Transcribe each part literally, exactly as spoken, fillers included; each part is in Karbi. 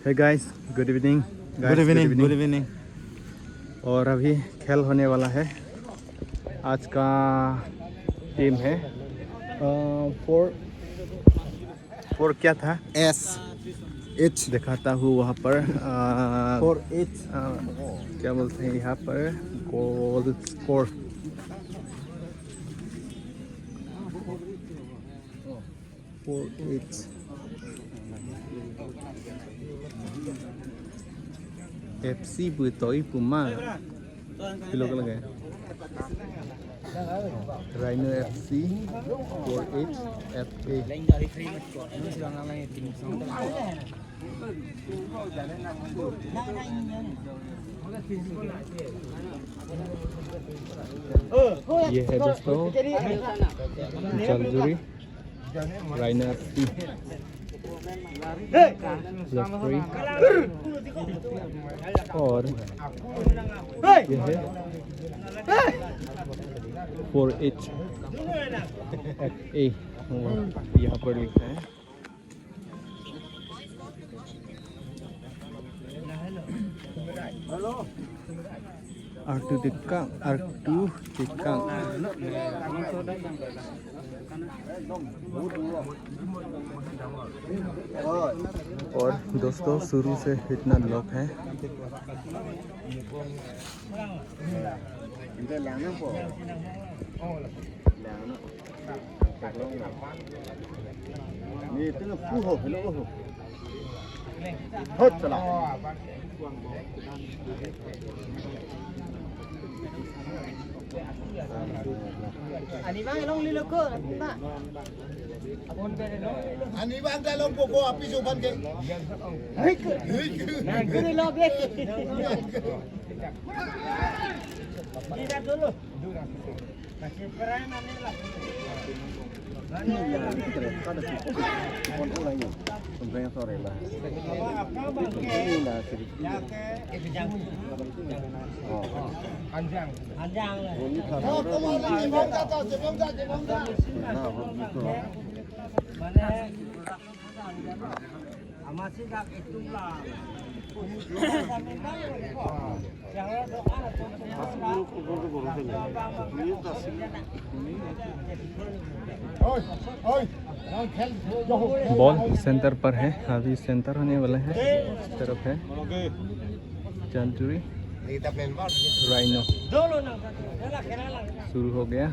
Hey guys, good evening. Guys, good evening, good evening. और अभी खेल होने वाला है। आज का टीम है, फोर फोर क्या था? S H. दिखाता हूँ वहाँ पर। Four H. क्या बोलते हैं यहाँ पर? Goal score. Four eight. F C pu toi pu ma. Pilo ka lage? Rhino F C, four eight F A. ये है दोस्तों, जलजुरी। Rhino F C। Referee। और ये है four H F A, यहाँ पर लिखा है। Artu Tekang, Artu Tekang। और दोस्तों, शुरू से इतना लोग है। Ni tengah puho, hello, oh. Hot, salah. Ani bang long lilo ko, ani bang. Ani bang ta long poko api sopan ke. Hei ke. Hei ke. Nang kiri lo be. Tidak dulu. Ball centre पर है, अभी सेंटर होने वाला है। इस तरफ है जलजुरी, राइनो। शुरू हो गया।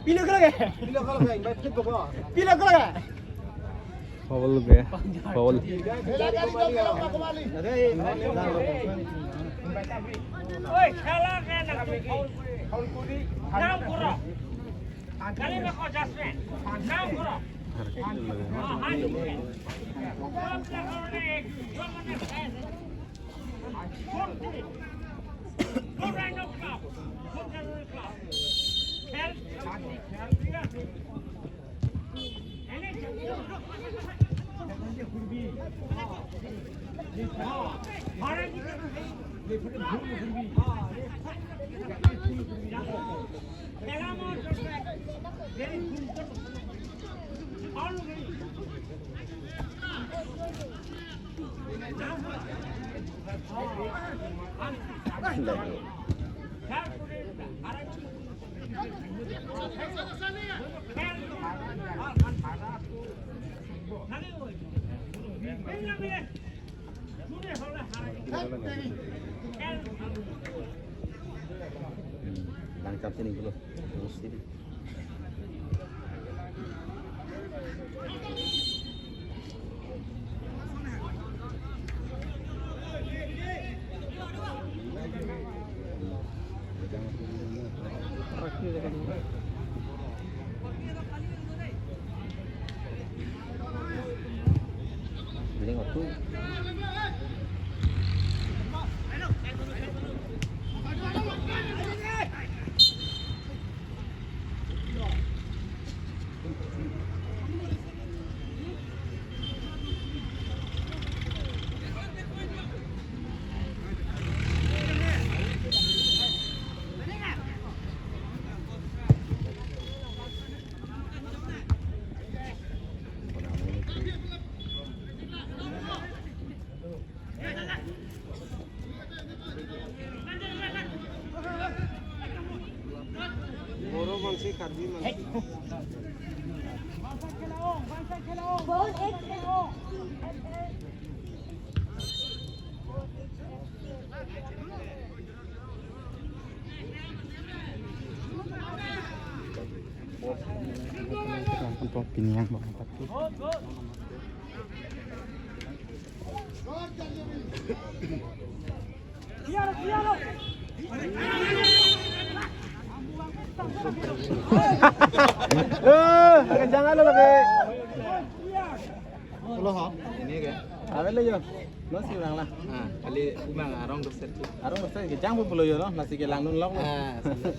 Pilo ko lage? Pilo ko lage? Pilo ko lage? Foul be, foul. Oi, khala ke na foul, foul kuri. Naam koro. Kali na ko jasme. Naam koro. Langkap sini dulu. Terus sini. Pini yang bang. Eh, kencang alo lagi. Alo, ha? Ini ke? Apa lo yo? Lo si orang lah. Ah, kali umang arong doser tu. Arong doser kencang pun pulo yo lo, nasi ke langdun lo. Ah, salah.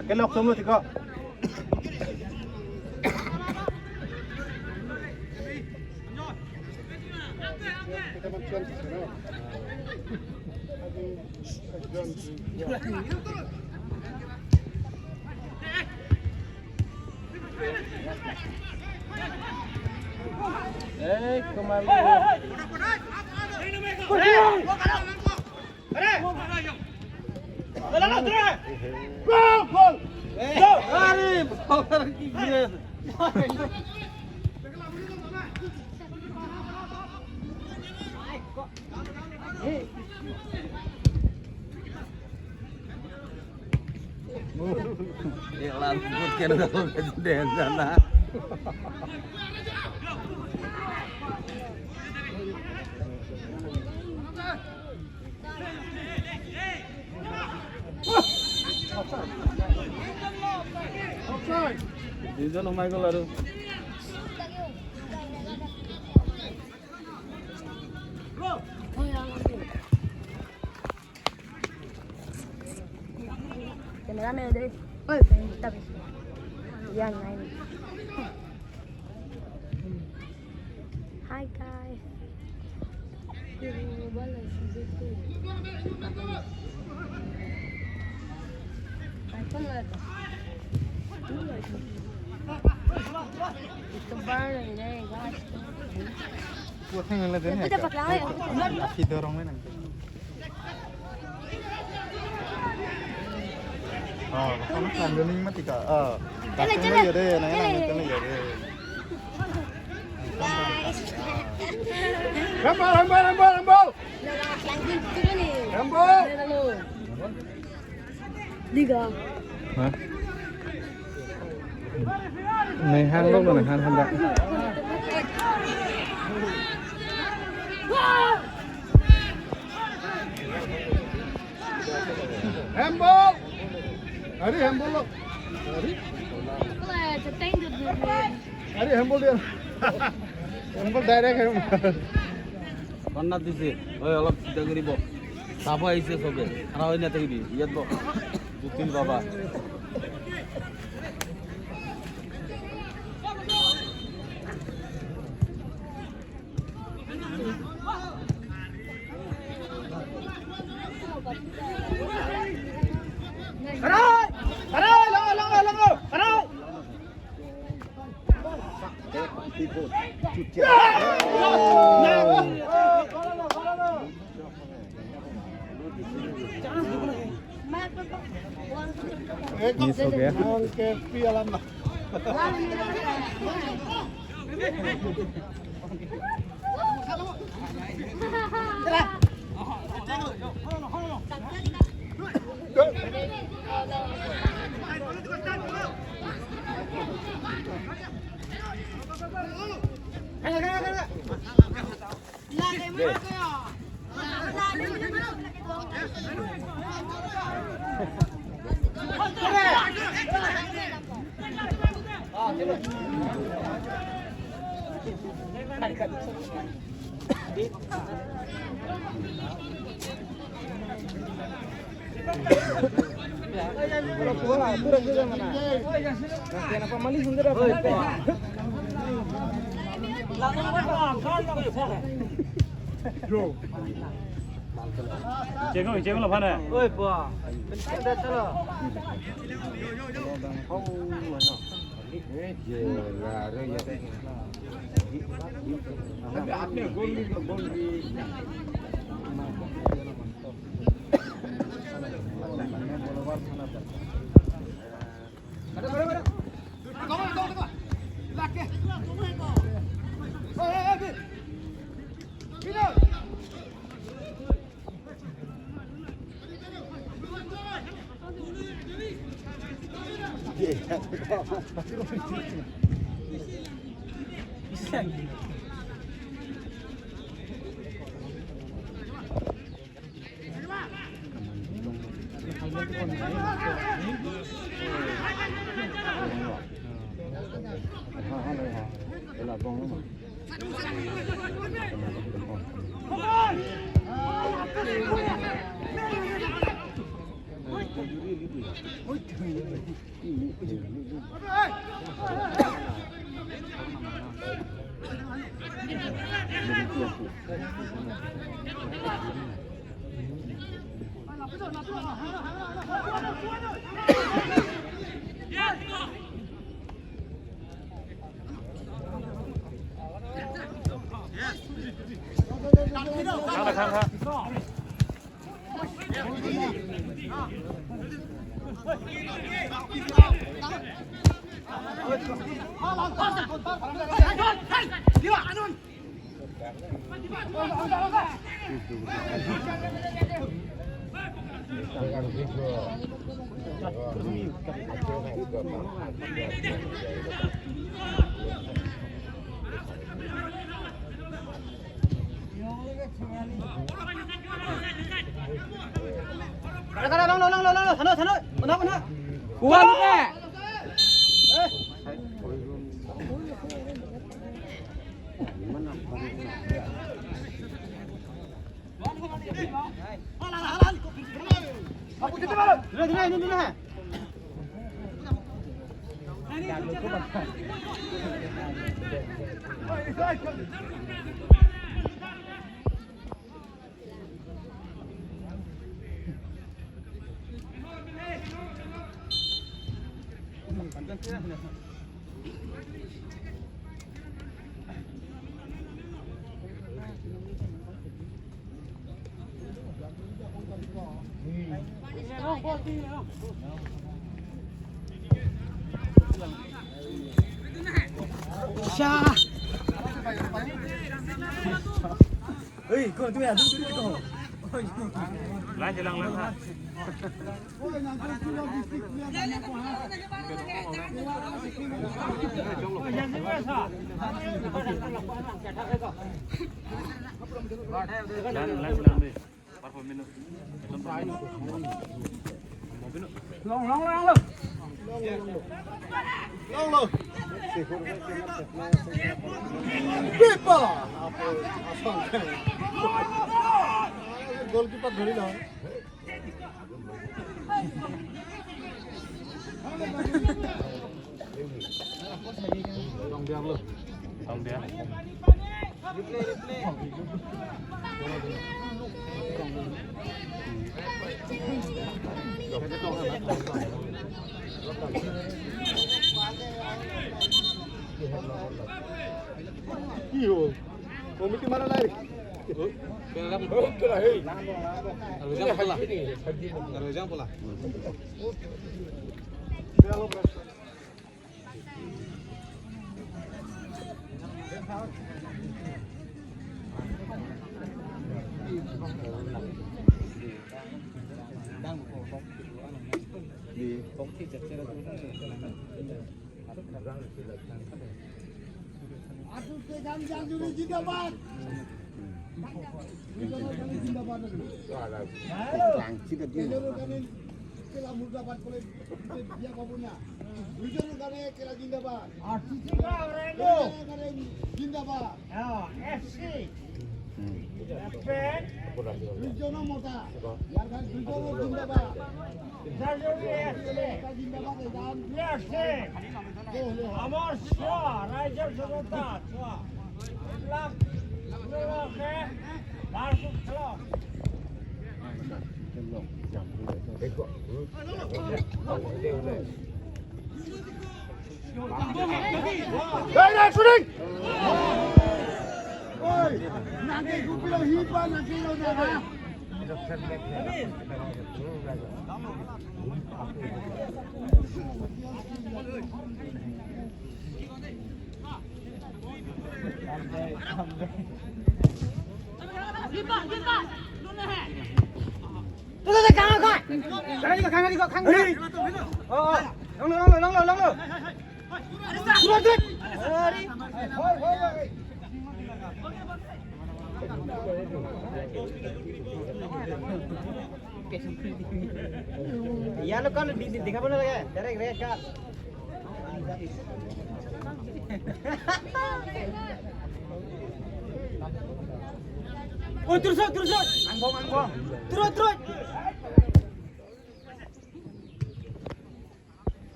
Akelok tum lo tiko. Eh, kemari. Ilan put kena dalam kejadian sana. Duijon somai gol aru. Cameraman deh. Oi, tapi. Yang lain. Hi guys. Ito bar na yun eh, guys. Puwat na nga din. Puwat na paklang eh. Api dorong na. Oh, kamu kan duning mati ka. Oh. Chale, chale. Chale. Chale, chale. Guys. Rambol, rambol, rambol, rambol. Rambol. Liga. Ha? Nai han lo, nai han han da. Handball. Ari handball lo. Ari. Ari handball dia. Handball direct handball. Konna dise. Oi, olop sidang ribo. Sabo aise sobe. Khara hoi na thakbi. Iyat bo. Jutil baba. Arai! Arai! Lango, lango, lango! Arai! Miss ho gaya. Chego, chego lo phana. Oi, po. Penting dah salah. Kada, kada, long, long, long, long, long, sano, sano, puna, puna. Kuat, kuat. Eh. Hei, kau tu ya, tu tu tu. Lang, lang, lang. Lang, lang, lang. Long, long, long, long. Long, long. Pipa. Goalkeeper dhori lo. Tong dia lo. Tong dia. কি হ'ল? কমিটি মাৰা নাই। Rujang pola. Rujang pola. Di. Atuk Tegang Jangjuri zindabad. Zindabad. Kejor kane kela murdabad kole dia babunya. Kejor kane kela zindabad. Kejor kane zindabad. Ya, F C. Pen. Duijon mota. Yarkan duijon zindabad. Jarjori F C. Zindabad, zindabad. F C. Amor sua, raijor jonota sua. Lak, lak, lak, lak. Hey, hey, shooting! Oi, nangke kupilo hipa, nangke lo na, ha? Tuh, tuh, tuh, kang, kang. Kang, kang, kang, kang. Oh, oh. Long lo, long lo, long lo, long lo. Turun, turun. Yellow card di, di, dikha bo nalage, direct red card. Oi, terus, terus. Angbong, angbong. Terus, terus.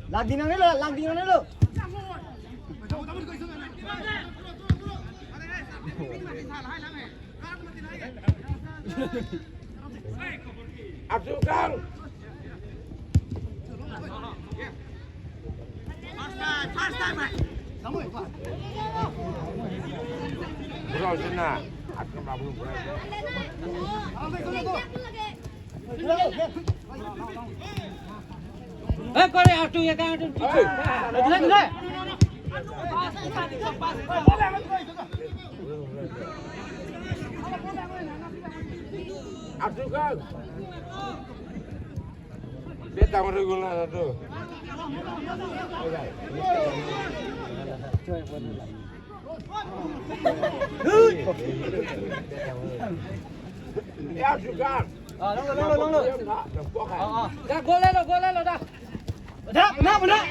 Lagdinang dulu, lagdinang dulu. Atukang. Bro, sini. Atukang babu, bro. Eh, kore atu ya kan atu. Hey. Dule, dule. Atu kan. Dia tahu regular tu. Ya juga. Ah, long lo, long lo, long lo. Ah, ah. Dah, gol lo, gol lo, dah. Dah, benar, benar.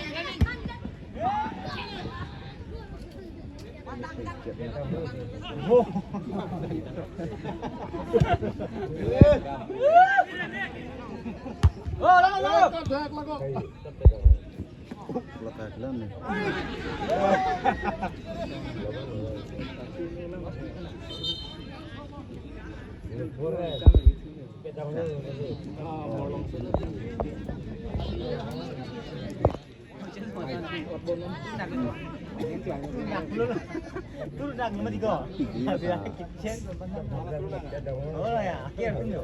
Oh. Oh, long lo, long lo. Letak lang nih. Turun dak nama tiga. Oh ya, akhir pun yo.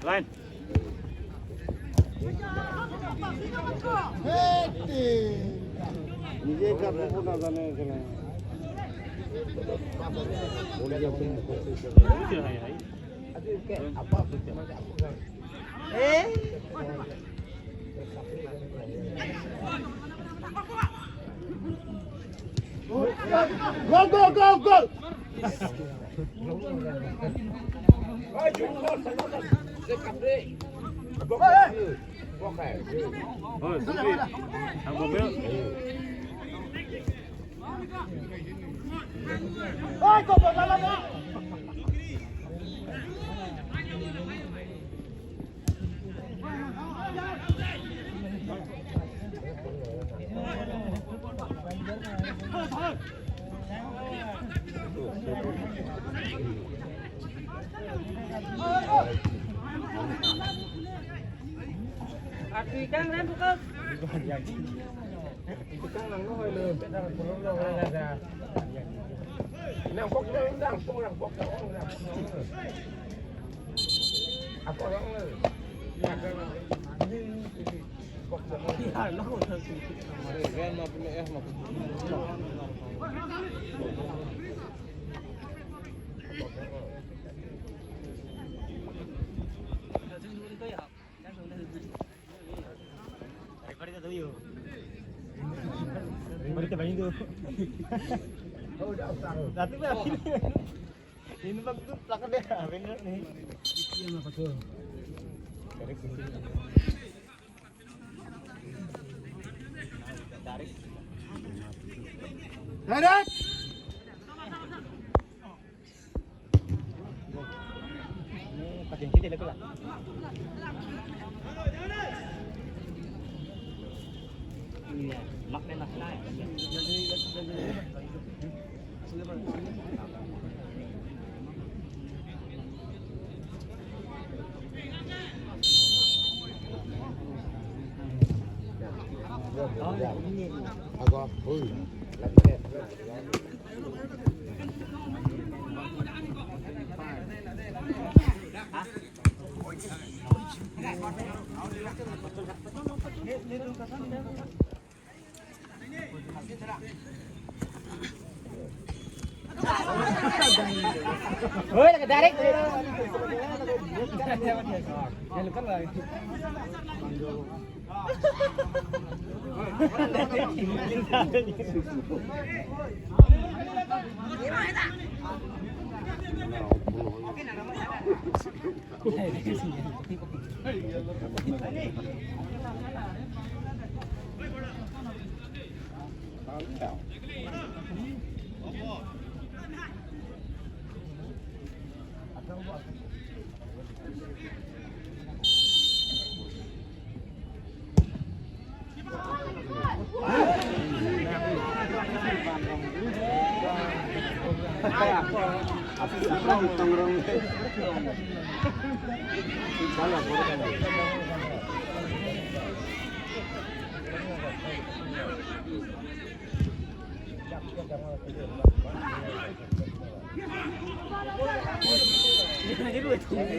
Line. নিজে কাটবো না জানে কেনে। Go, go, go, go! Ini bang itu plakat deh, bener nih. Tarik. Pakai kita lekala. Iya, mak dan nak lah. Oi, lagi tarik.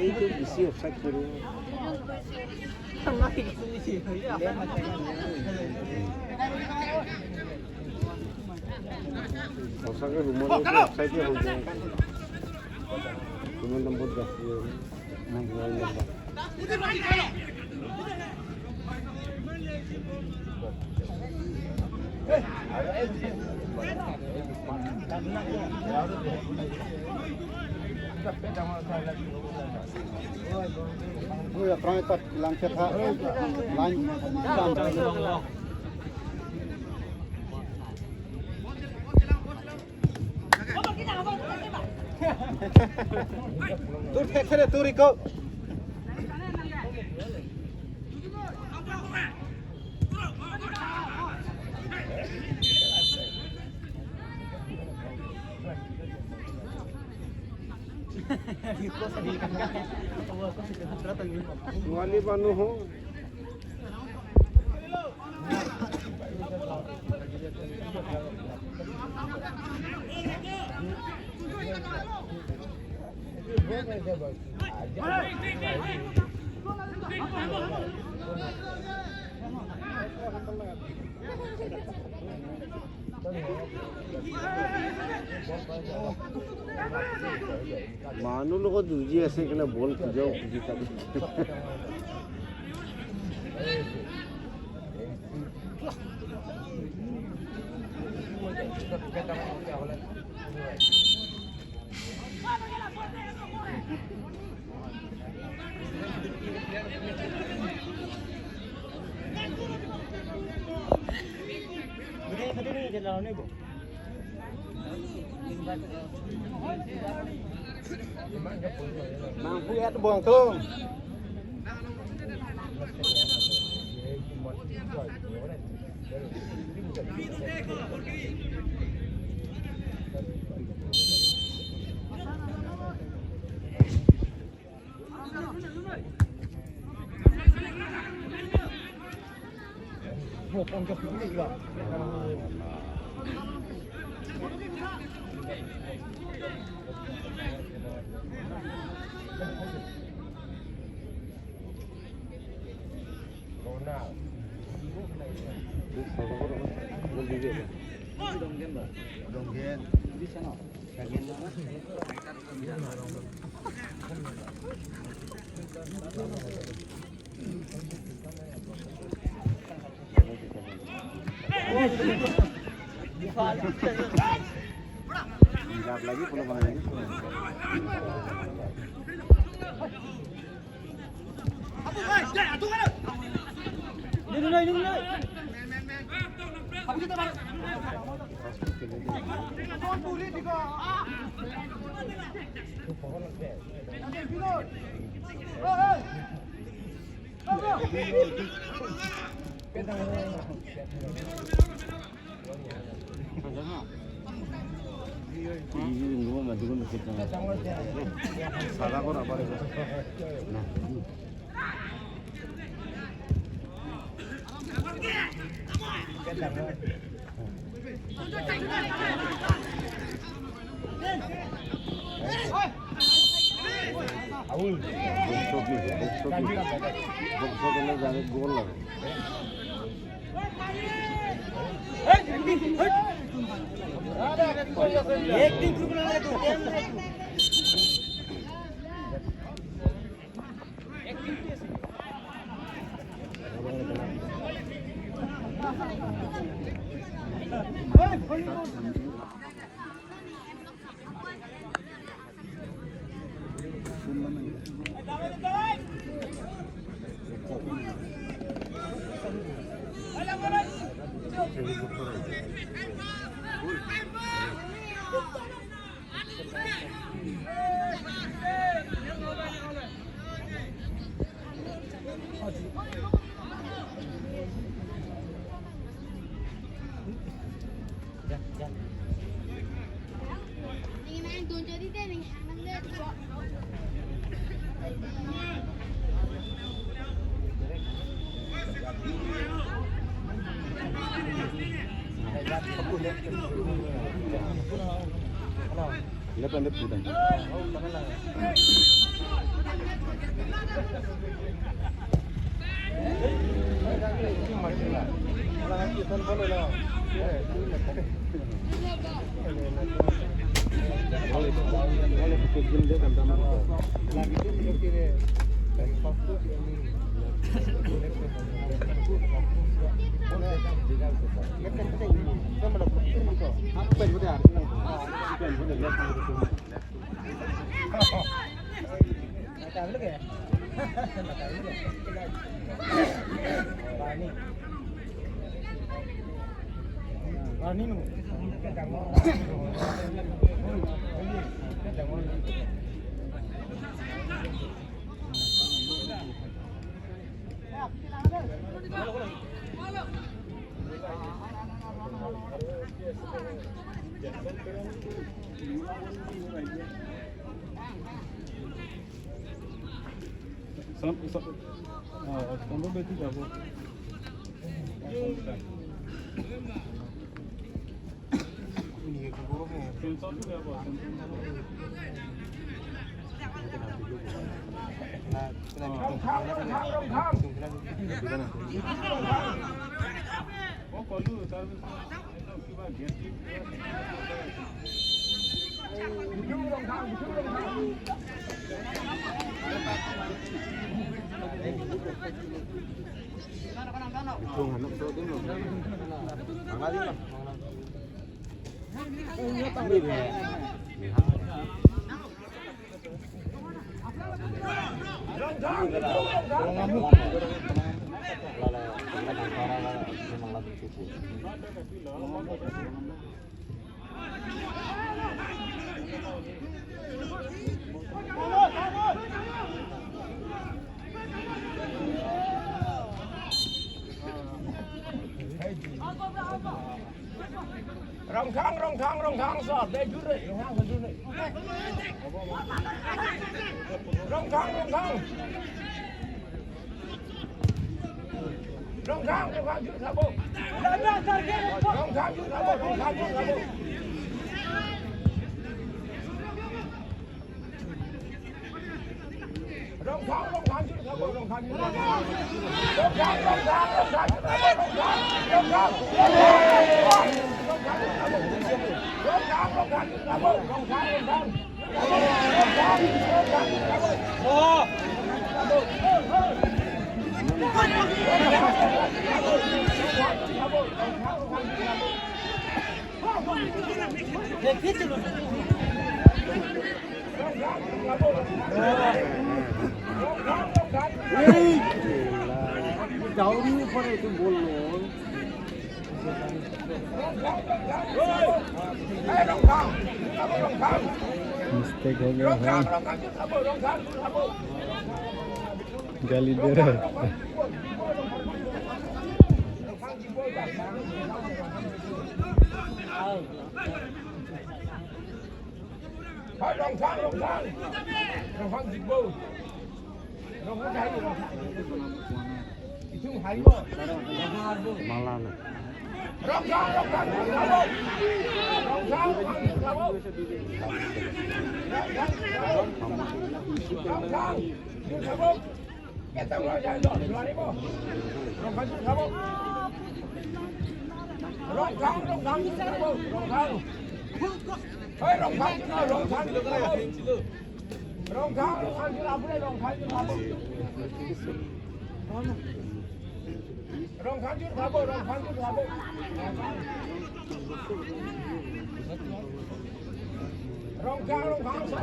এইটো বেছি অফচাইড কৰিব। সঁচাকৈ সোমোৱালে অফচাইডে হৈ যায়। কিমান নম্বৰ জাৰ্চি হয়? Nine number. Ui, aphrang ta langchet ha. Line. Tur thek thek tur iko. Wali banu ho. Manu logot juji ase kena bol khujau khuji tadi. Nangphu et bong tung. Lagi pulo bang lagi. Box office, box office, box office lo jare goal lage. Lepan dia putang. Sam-, sam-, ah, sambil beti jabo. Rongkhang, Rongkhang, Rongkhang, sir. Dei jur re, Rongkhang jur re. Rongkhang, Rongkhang. Rongkhang, Rongkhang jur sabo. Rongkhang jur sabo, Rongkhang jur sabo. Rongkhang, Rongkhang jur sabo, Rongkhang jur sabo. Rongkhang, Rongkhang, Rongkhang jur sabo, Rongkhang, Rongkhang. Rongkhang, Rongkhang jur sabo, Rongkhang, Rongkhang. এই, ডাউরি উপরে একটু বললো। मिस्टेक हो गया है। गाली दे रहा है। Hai, Rongkhang, Rongkhang. Rongkhang jikbo. Rongkhang jikbo. Itum haibo. Malang. Rongkhang, Rongkhang, Rongkhang. Rongkhang, Rongkhang, Rongkhang. Rongkhang, Rongkhang. Rongkhang jur sabo. Rongkhang, Rongkhang jur sabo. Rongkhang. Hei, Rongkhang jur sabo, Rongkhang jur sabo. Rongkhang, Rongkhang jur sabo, Rongkhang jur sabo. Rongkhang jur sabo, Rongkhang jur sabo. Rongkhang, Rongkhang, sir.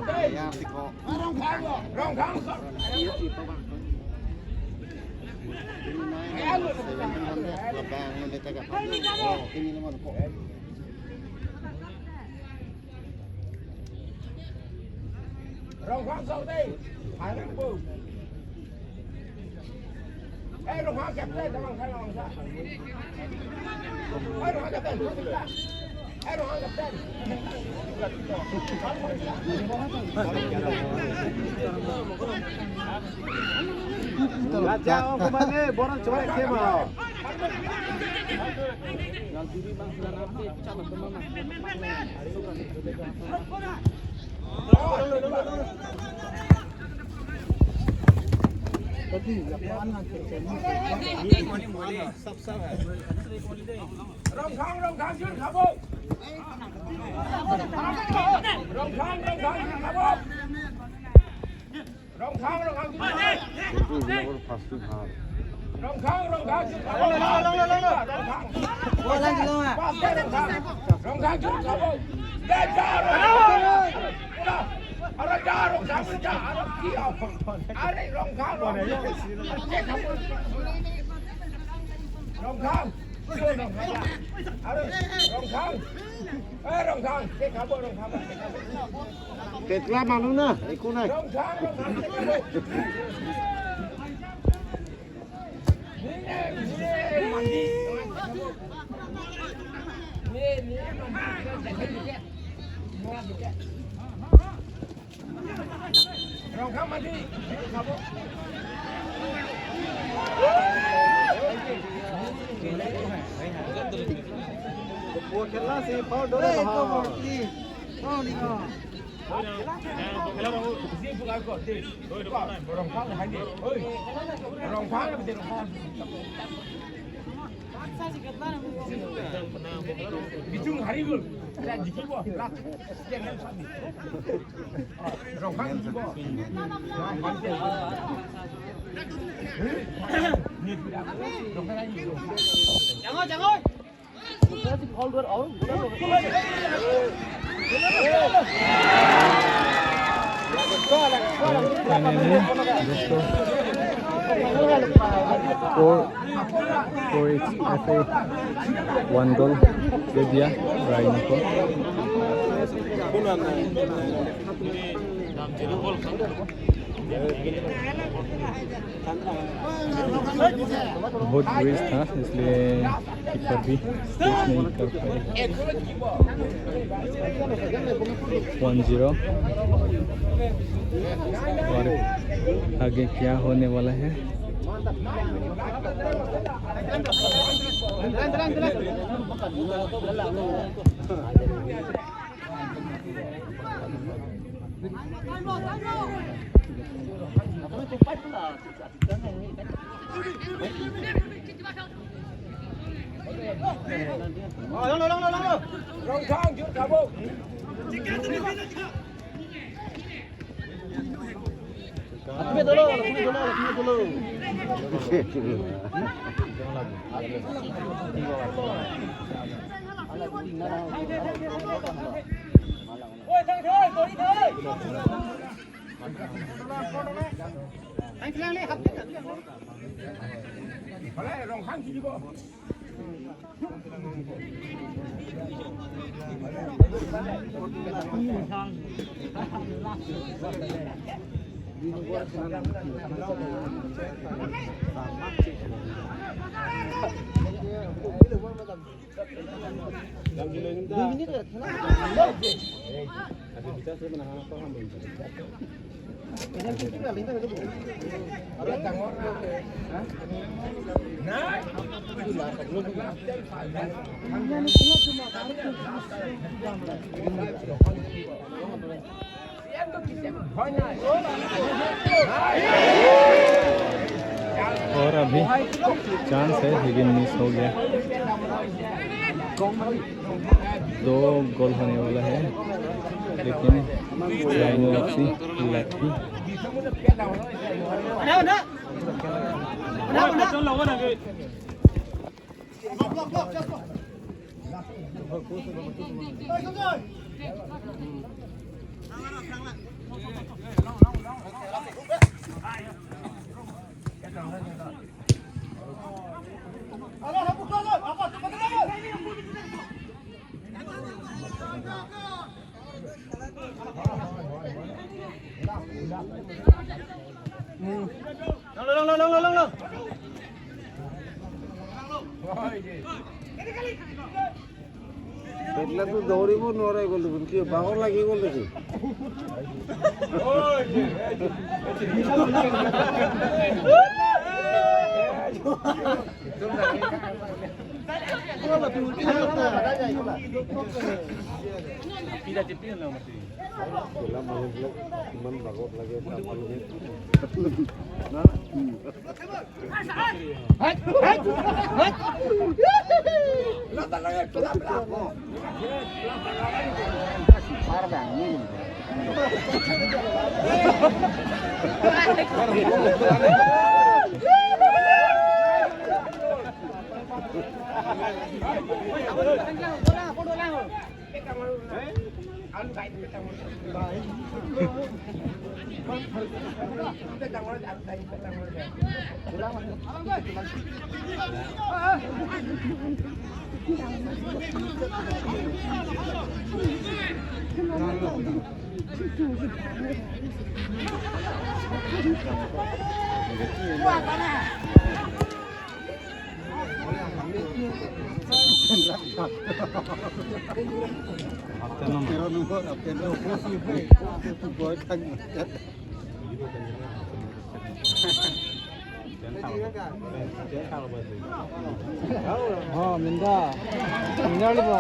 Rongkhang, Rongkhang, sir. Rongkhang, sir, dei. Hai, Rongkhang. Eh, Rongkhang captain, Rongkhang, Rongkhang. Eh, Rongkhang captain. Eh, Rongkhang captain. Raja, oh, kemana? Boran coba ke mau. Rongkhang, Rongkhang jur sabo. Rongkhang, Rongkhang jur sabo. Rongkhang, Rongkhang. Itu dia baru pasti hal. Rongkhang, Rongkhang. Rongkhang. Rongkhang. Rongkhang. Rongkhang. Rongkhang. Rongkhang. Rongkhang. Rongkhang. Are, Rongkhang. Eh, Rongkhang. Cek apa Rongkhang? Petla manu na, ikut na. Rongkhang, Rongkhang. Ni, ni, mandi. Ni, ni, mandi. Rongkhang mati. Rongkhang, Rongkhang. Bichung hari gul. Rongkhang. Finally, दोस्तों, four, four H F A one goal दे दिया राइनो को। बहुत ग्रीज था, इसलिए कीपर भी कुछ नहीं कर पाए। One zero. और आगे क्या होने वाला है? और अभी चांस है, लेकिन मिस हो गया। दो गोल होने वाला है, लेकिन rhino F C lucky. Ekla tu doribo norai gol dun ki bangor lagi gol dun ki. Bola main bola iman bangor lagi. Oh, minda. Minda libo.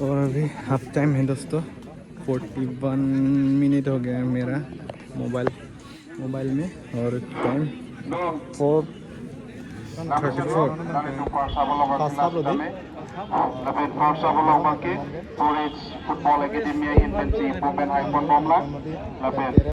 और अभी हाफ टाइम है दोस्तों, फोर्टी वन मिनट हो गया है मेरा mobile mobile में। और time four thirty four. Lapen first half along baki, Forest Football Academy ahin pensi improvement hai pon bomlang. Lapen